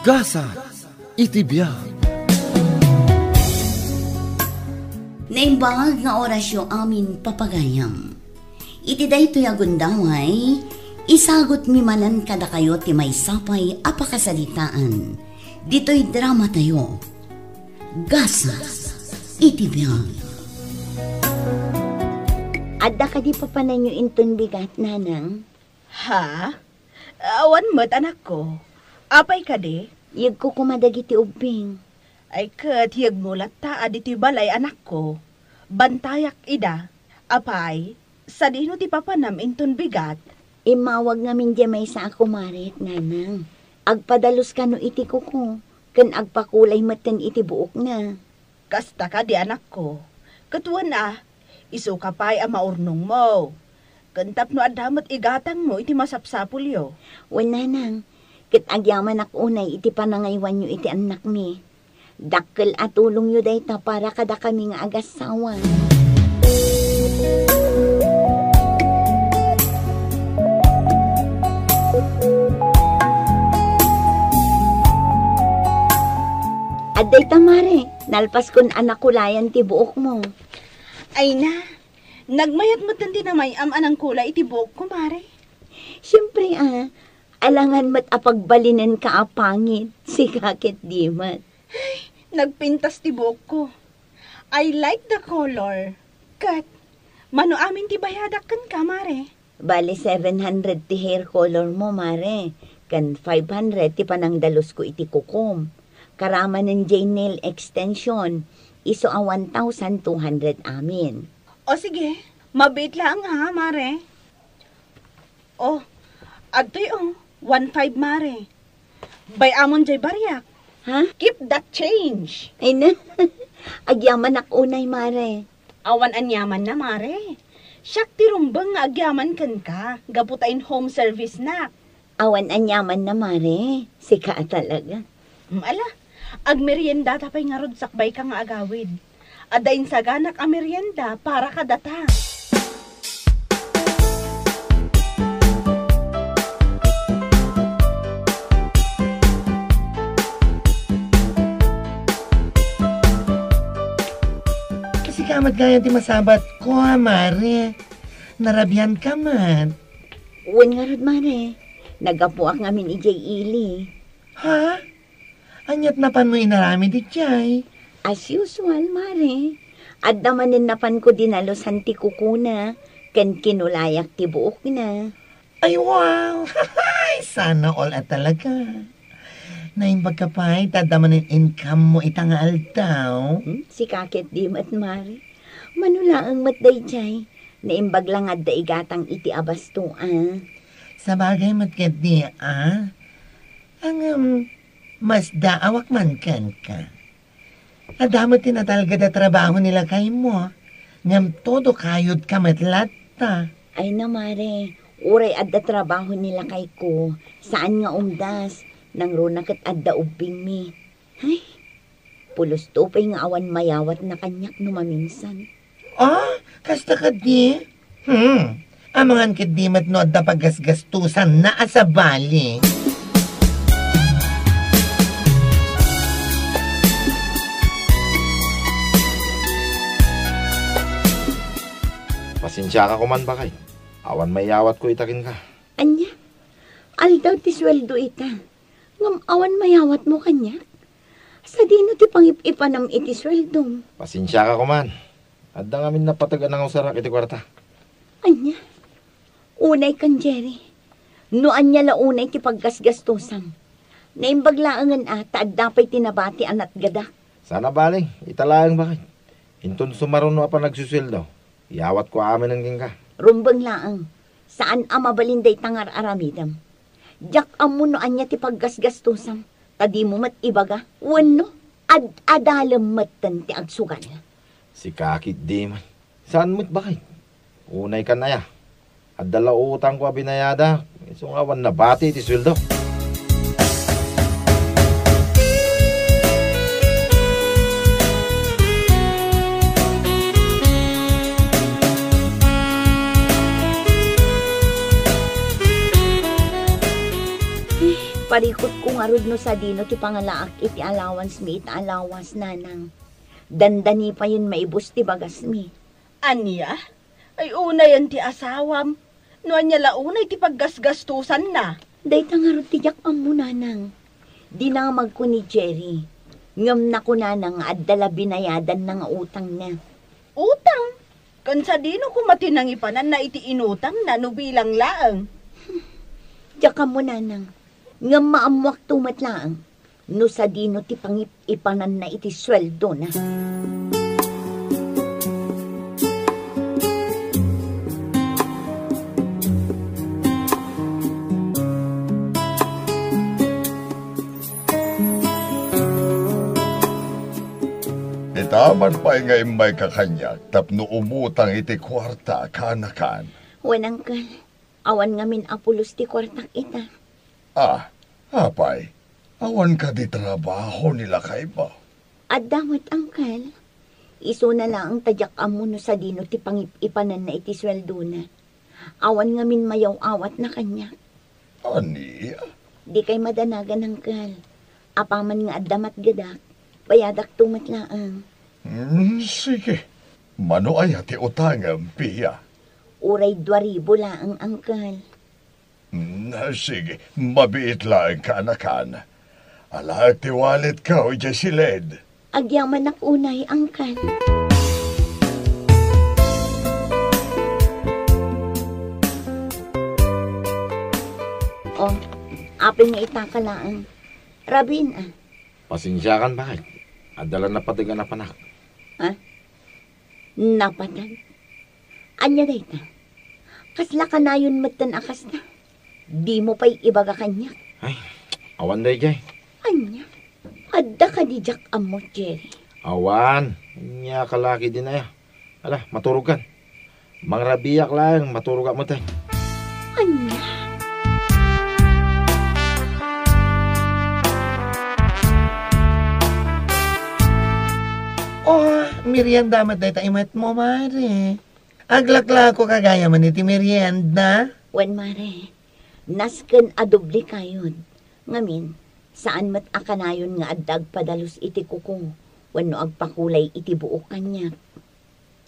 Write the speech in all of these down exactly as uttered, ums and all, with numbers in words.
Gasat iti biag. Naimbag nga orasyo amin, papagayam. Iti daytoy a gundaway, isagutmi manen kadakayo ti maysa pay a pakasaritaan ditoy dramatayo, Gasat iti biag. Adda kadi papananyo inton bigat, nanang? Ha? Awan met, anakko. Apay kadi? Yegko koma dagiti ubbing. Ay ket yegmo latta a ditoy balay, anakko. Bantayak ida. Apay, sadino ti papanam inton bigat? Immawag ngamin diay maysa a kumare, nanang. Agpadalus kano iti kuko, ken agpakulay metten iti buokna. Kasta kadi, anakko. Ket wen a, isuka pay a maurnongmo. Ken tapno adda met igatangmo iti masapsapulyo. Wen, nanang, ket agyamanak unay iti panangaywanyo iti annakmi. Dakkel a tulongyo dayta para kadakami nga agassawa. Adda ita, mare, nalpaskon a nakulayan ti buokmo. Ay na, nagmayat metten ti namay-am a nangkulay iti buokko, mare. Siempre, a, alangan met a pagbalinenka a pangit, sika ket di met. Ay, nagpintas ti buokko. I like the color. Ket, mano amin ti bayadak kenka, mare? Bali, seven hundred ti hair color mo, mare, ken five hundred ti panangdalusko iti kukom. Karamanen diay nail extension, isu a one thousand two hundred amin. O sige, mabiit laeng ha, mare. O, adtoy o, one five, mare. Bay-amon diay bariak. Ha? Keep that change. Ay na. Agyamanak unay, mare. Awan aniamanna, mare. Siak ti rumbeng nga agyaman kenka, gapu ta in-home service-nak. Awan aniamanna, mare. Sika a talaga. Mm, ala, agmeriendata pay ngarud sakbayka nga agawid. Adda insaganak a merienda para kadata. Sika met gayam ti masabatko, a, mare. Narabianka met. Wen ngarud, mare. Naggapuak ngamin idiay ili. Ha? Ania't napanmo inaramid idiay? As usual, mare. Adda manen napanko dinalusan ti kukona, ken kinulayak ti buokna. Ay, wow! Sana all a talaga. Naimbagka pay ta adda manen income mo ita nga aldaw? Hmm, sika ket di met, mare. Mano laeng met daydiay. Naimbag la nga adda igatang iti abasto, a. Sabagay met ket di, a. Ngem, masdaawak man kenka. Adda met ti natalged a trabaho ni lakaymo, ngem todo kayodka met latta. Ay na, mare, uray adda trabaho ni lakayko, saan nga umdas, nangruna ket adda ubbingmi. Ay, pulos to pay nga awan mayawatna kaniak no maminsan. Ah, kasta kadi? Hmm. Amangan ketdi met no adda paggasgastosanna a sabali. Pasensiaka koman, baket. Awan mayawatko ita kenka. Ania? Aldaw ti sueldo ita. Ngem awan mayawatmo kaniak? Sadino ti pangip-ipanam iti sueldom? Pasensiaka koman. Adda ngamin napateg a nangusarak iti kuarta. Ania? Unay kan, Jerry. No ania la unay ti paggasgastosam. Naimbag laengen a ta adda pay ti nabati a natgadak. Saan a bale, ita laeng, baket. Inton sumaruno a panagsusueldo, iyawatko aminen kenka. Rumbeng laeng. Saan a mabalin dayta nga ar-aramidem. Diak ammo no ania ti paggasgastosam, ta dimo met ibaga. Wenno, ad-adalem metten ti agsugal. Sika ketdi man. Saan met, baket? Unay kan aya. Adda la utangko a binayadak, isu nga awan nabati ti sueldo. Parikutko Ngarud no sadino ti pangalaak iti allowance mi ita a lawas, nanang. Dandani payen maibus ti bagasmi. Ania? Ay, unayen ti asawam. No ania la unay ti paggasgastosanna? Dayta ngarud ti diak ammo, nanang. Dinamagko ni Jerry. Ngem nakunana nga adda la binayadanna nga utangna. Utang? Ken sadino koma ti nangipananna iti inutangna no bilang laeng? Diak ammo, nanang. Ngem maammuakto met laeng no sadino ti pangip-ipananna iti sueldona. Ita man pay nga immayka kaniak tapno umutang iti kuarta, kaanakan. Wen, Uncle. Awan ngamin a pulos ti kuartak ita. Ah, apay, awan kadi trabaho ni lakaymo? Adda met, Uncle. Isuna laeng ta diak ammo no sadino ti pangip-ipananna iti sueldona. Awan ngamin mayaw-awatna kaniak. Ania? Dikay madanagan, Uncle. Apaman nga adda matgedak, bayadakto met laeng. Hmm, sige. Mano aya ti utangem, Pia? Uray dua ribu laeng, Uncle. Hmm, sige. Mabiit laeng, kaanakan. Alaek ti walletko idiay siled. Agyamanak unay, Uncle. Oh, apay nga itaka laeng. Rabin, ah. Pasensiakan, baket. Adda la napateg a napanak. Ha? Napateg? Ania dayta? Kasla kanayon metten a kasta? Dimo pay ibaga kaniak? Ay, awan daydiay. Ania? Adda kadi diak ammo, Jerry? Awan. Ania ka la ketdin aya? Ala, maturogkan. Mangrabiak laeng, maturogak met, eh. Ania? Oh, merienda met dayta imetmo, Mare. Aglaklako ka gayam iti merienda. Wen, Mare. Nasken a doble kayod. Ngamin, saan met a kanayon nga adda agpadalus iti kuko wenno agpakulay iti buok kaniak.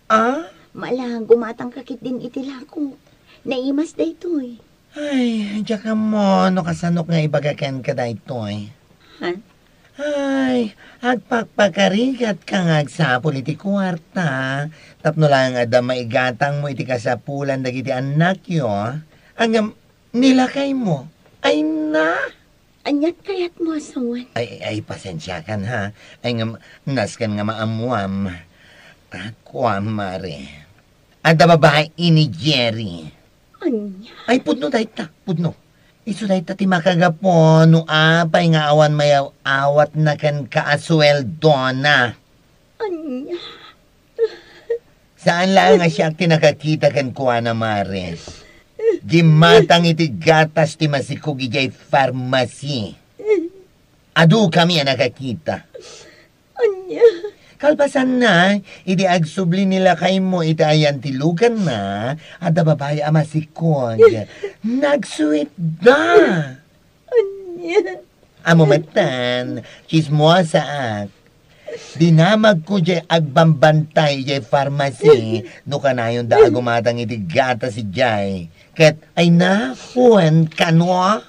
Ah? Mala, gumatangka ketdin iti lakok. Naimas daytoy. Ay, diak ammo no kasanok nga ibaga kenka daytoy. Ha? Ay, agpakpakarigatka nga agsapul iti kuarta, tapno laeng adda maigatangmo iti kasapulan dagiti annakyo, ngem ni lakaymo. Ay na! Aniat kayatmo a sawen? Ay, ay, pasensiakan, ha. Ay, ngem, nasken nga maammuam. Ah, kuam, Mare. Adda babai ni Jerry. Ania? Ay, pudno dayta, pudno. Isu dayta ti makagapu no apay nga awan mayaw-awatna kenka a sueldona. Ania? Saan laeng a siak ti nakakita kenkuana, Mare. Gimmatang iti gatas ti masikog idiay farmasi. Adukami a nakakita. Ania? Kalpasanna, idi agsubli ni lakaymo iti ayantiluganna, adda babai a masikog. Nagsuitda. Ania? Ammo metten, tsismosaak. Dinamagko diay agbambantay idiay farmasi no kanayonda a gumatang iti gatas idiay. Ket, ay na, wen kano?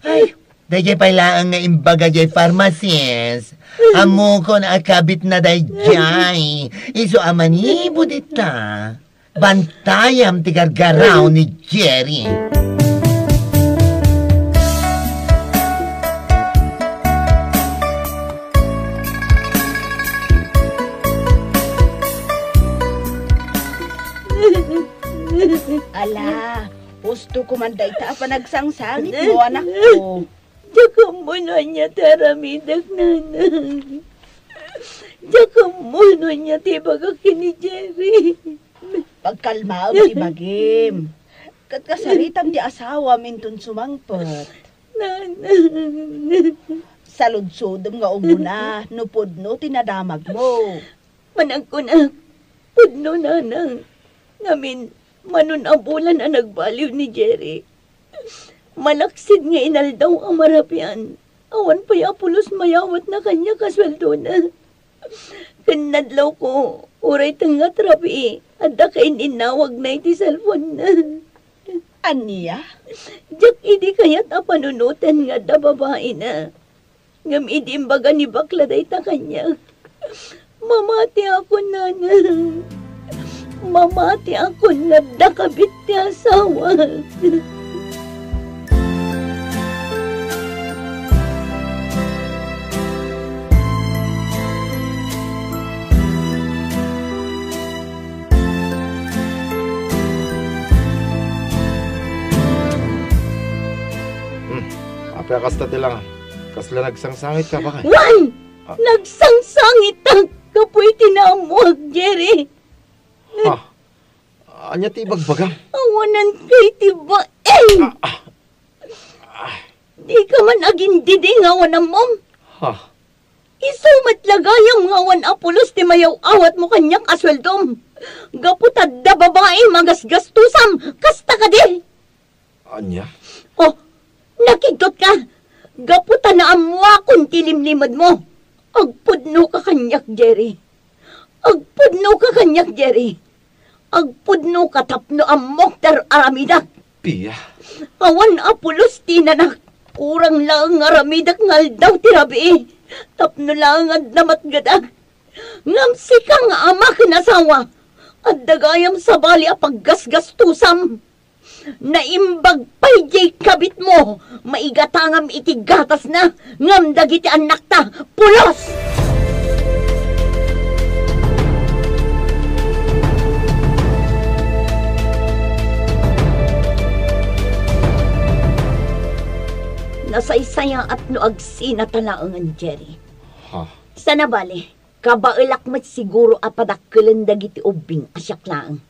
Ay, daydiay pay laeng nga imbaga diay farmasist. Ammokon a kabitna daydiay. Isu a manipud ita. Bantayam ti gargaraw ni Jerry. Ala, husto ko man dayta a panagsangsangitmo, anakko. Diak ammo no ania ti aramidek, nanang. Diak ammo no ania ti ibagak ken ni Jerry. Pagkalmaem ti bagim. Ket kasaritam ti asawam inton sumangpet. Nanang. Saludsodem nga umuna no pudno ti nadamagmo. Managkunak, pudno, nanang. Ngamin, manon a bulan a nagbaliw ni Jerry. Malaksid nga inaldaw a marabian, awan pay a pulos mayawatna kaniak a sueldona. Ken nadlawko, uray tengnga ti rabii, adda kain-innawagna iti cellphone-na. Ania? Diak idi kayat a panunoten nga adda babaina. Ngem idi imbaga ni bakla dayta kaniak, mamatiakon, nanang. Mamatiakon nga adda kabit ti asawa. Hmm. Apay a kasta ti langan? Kasla nagsangsangitka, baket? Wan! Ah. Nagsangsangitak gapu iti naammuak, Jerry. Ha? Ania ti ibagbagam? Awananka iti bain! Ah, ah. Ah. Dika man agindidi nga awan ammom. Ha? Isu met la gayam nga awan a pulos ti mayaw-awatmo kaniak a sueldom. Gapu ta adda babaim a gasgastusam, kasta kadi? Ania? Oh, nakigtotka! Gapu ta naammuakon ti limlimedmo. Agpudnoka kaniak, Jerry. Agpudnoka kaniak, Jerry. Agpudnoka tapno ammok ti ar-aramidak. Pia. Awan a pulos ti inanak. Kurang laeng nga aramidek nga aldaw ti rabii. Tapno laeng adda matgedak. Ngem sika nga ama ken asawa, adda gayam sabali a paggasgastusam. Naimbag pay diay kabitmo, maigatangam iti gatasna, ngem dagiti annakta, pulos! Nasaysayaat no agsinata laengen, Jerry. Ha? Saan a bale, kabaelak met siguro a padakkelen dagiti ubbing a siak laeng.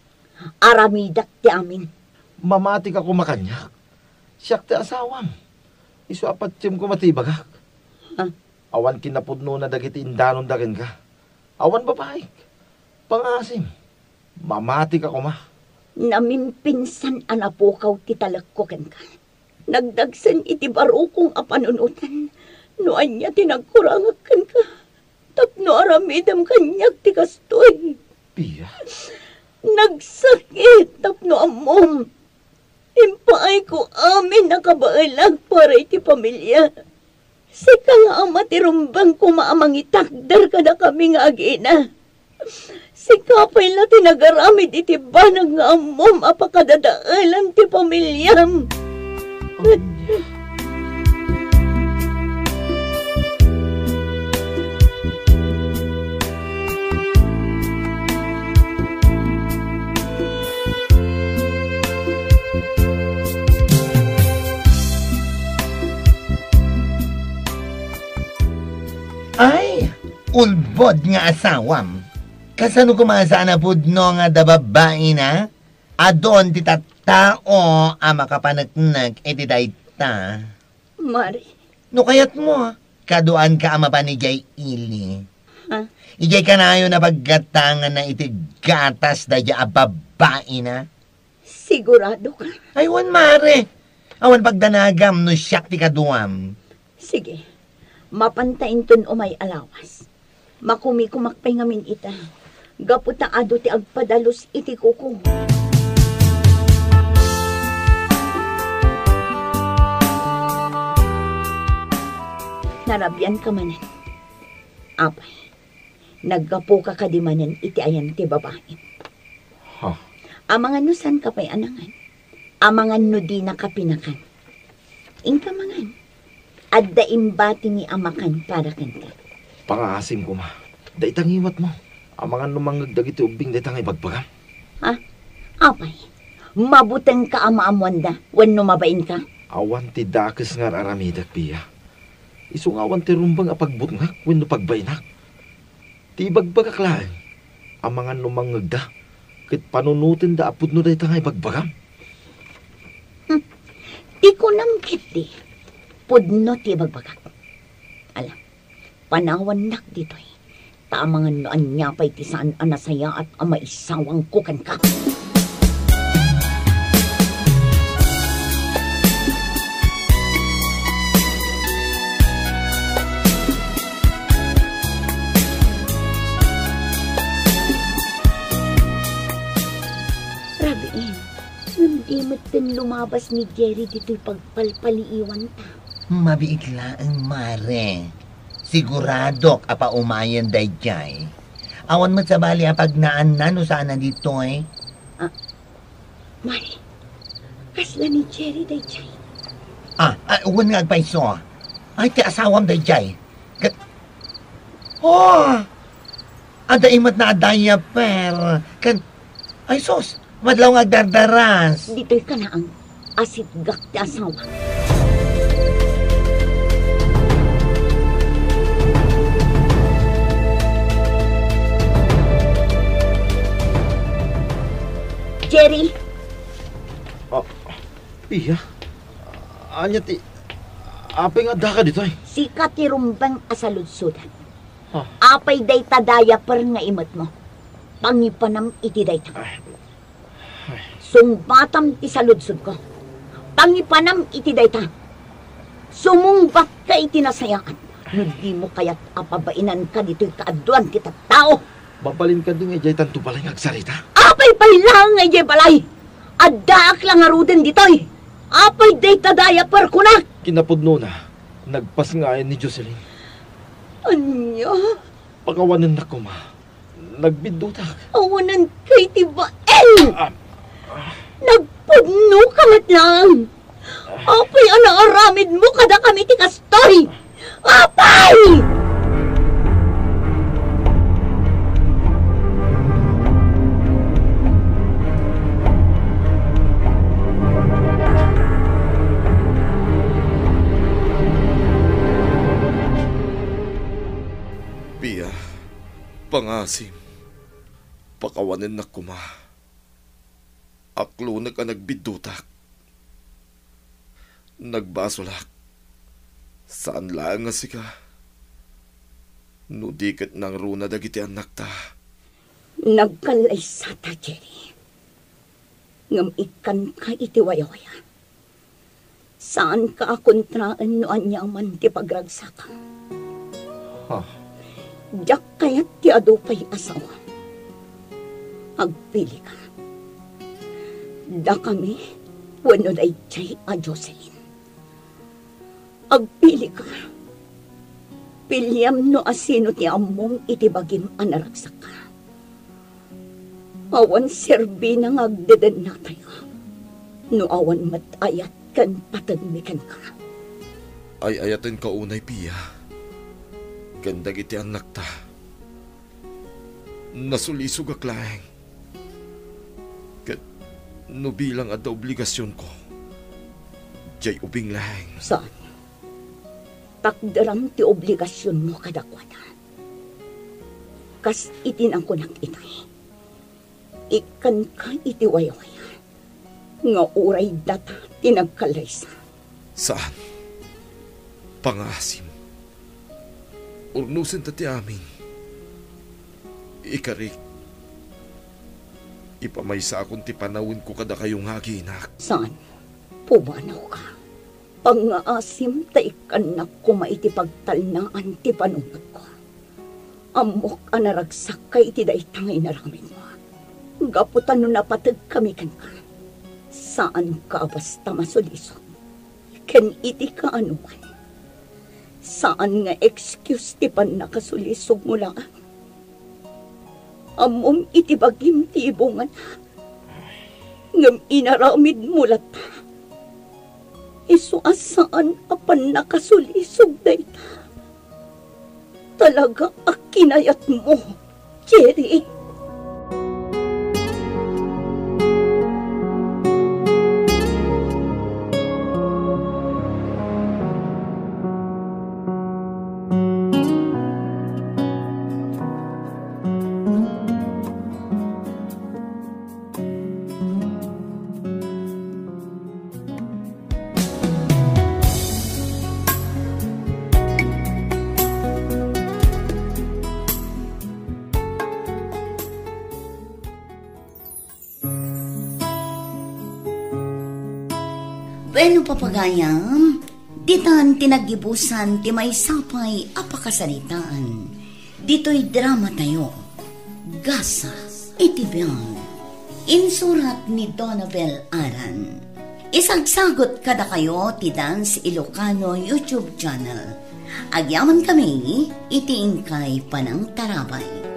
Aramidak ti amin. Mamatika koma kaniak. Siak ti asawam. Isu a patiem koma ti ibagak. Ha? Awan kinapudnona dagiti indanonda kenka. Awan babaik. Pangaasim. Mamatika koma. Namimpinsan a napukaw ti talekko kenka. Nagdagsen iti barukong a panunoten no ania ti nagkurangak kenka. Tapno aramidem kaniak ti kastoy. Pia? Nagsakit tapno ammom. Impaayko amin a kabaelak para iti pamilya. Sika nga ama ti rumbeng koma a mangitakder kadakami nga agina. Sika pay la ti nagaramid iti banag nga ammom a pakadadaelan ti pamilyam. Ay, ulbod nga asawam. Kasano koma saan a pudno nga adda babaina? Adun ti tattao a makapaneknek iti dayta. Mari. No kayatmo, kaduaanka a mapan idiay ili. Ha? Idiay kanayon a paggatanganna iti gatas daydiay a babaina. Sigurado ka? Ay, wen, mare. Awan pagdanagam no siak ti kaduam. Sige. Mapanta inton umay a lawas. Makumikumak pay ngamin ita. Gapu ta adu ti agpadalus iti kuko. Narabian ka manen. Apay. Naggapuka kadi manen iti ayan ti babaim? Ha? Amangan no saan ka pay a nangan. Amangan no dina ka pinakan. Inka mangan. Adda imbatimi a makan para kenka. Pangaasim koma. Dayta ngiwatmo. Amangan no mangngeg dagiti ubbing dayta nga ibagbagam. Ha? Apay? Mabutengka a maammoanda wenno mabainka? Awan ti dakes nga ar-aramidek, Pia. Isu nga awan ti rumbeng a pagbutngak wenno pagbainak. Ti ibagbagak laeng, amangan no mangngegda, ket panunotenda a pudno dayta nga ibagbagam. Hmm. Ti kunam ketdi, pudno ti ibagbagak. Ala, panawannak ditoy, ta amangan no ania pay ti saan a nasayaat a maisawangko kenka. Ken lumabas ni Jerry ditoy pagpalpaliiwanta. Mabiit laeng, mare. Siguradok a paumayen daydiay. Awan met sabali a pagnaanna no saan a ditoy. Ah, Mare, kasla ni Jerry daydiay. Ah, ah, wen nga agpayso. Ay, ti asawam daydiay. Ket, oh! Adda imet na a diaper. Ken, ay sus, madlaw nga agdardaras. Ditoy kanaang, asitgak ti asawa. Jerry! Ah, Pia? Ania ti, apay nga addaka ditoy? Sika ti rumbeng a saludsodan. Ha? Apay dayta diaper nga imetmo? Pangipanam iti dayta. Ay. Ay. Sungbatam ti saludsodko. Pangipanam iti dayta. Sumungbatka iti nasayaat. No dimo kayat a pabainanka ditoy kaaduan ti tattao. Mabalin kadi nga idiay tanto balay nga agsarita? Apay pay laeng nga idiay balay? Addaak la ngaruden ditoy. Apay dayta diaper kunak? Kinapudnona, nagpasngaen ni Jocelyn. Ania? Pakawanennak koma. Nagbiddutak. Awanen kay ti bael! Ah. Nagpudno ka met laeng! Apay a naaramidmo kadakami ti kastoy? Apay! Pia, pangaasim, pakawanennak koma. Aklonek a nagbiddutak. Nagbasolak. Saan laeng a sika. No di ket nangruna dagiti annakta. Nagkallaysata, Jerry. Ngem ikkanka iti wayawaya. Saanka a kontraen no aniaman ti pagragsakam. Ha? Diak kayat ti adu pay a sawa. Agpilika. Dakami wenno daydiay a Jocelyn. Agpilika. Piliam no asino ti ammom iti bagim a naragsakka. Awan serbina nga agdedennatayo no awan met ayat ken patengmi kenka. Ay-ayatenka unay, Pia, ken dagiti annakta. Nasulisogak laeng. Ket no bilang adda obligasionko, diay ubing laeng. Saan? Takderam ti obligasionmo kadakuada. Kas iti nakunak itay, ikkanka iti wayawaya nga uray data ti nagkallaysa. Saan? Pangaasim. Urnosenta ti amin. Ikarik, ipamaysakon ti panawenko kadakayo nga aginak. Saan? Pumanawka. Pangngaasim ta ikkannak koma iti pagtalnaan ti panunotko. Ammok a naragsakka iti dayta nga inaramidmo. Gapu ta no napategkami kenka, saanka a basta masulisog. Ken iti kaanoan, saan nga excuse ti pannakasulisogmo laeng. Ammom iti bagim ti ibungana. Ngem inaramidmo latta. Isu a saan a pannakasulisog dayta. Talaga a kinayatmo, Jerry. Bueno, papagayam, ditan ti naggibusan ti maysa pay a pakasaritaan. Ditoy dramatayo, Gasat iti Biag. Insurat ni Donabel Aran. Isagsagut kadakayo ti Dance Ilocano YouTube channel. Agyaman kami iti inkay panangtarabay.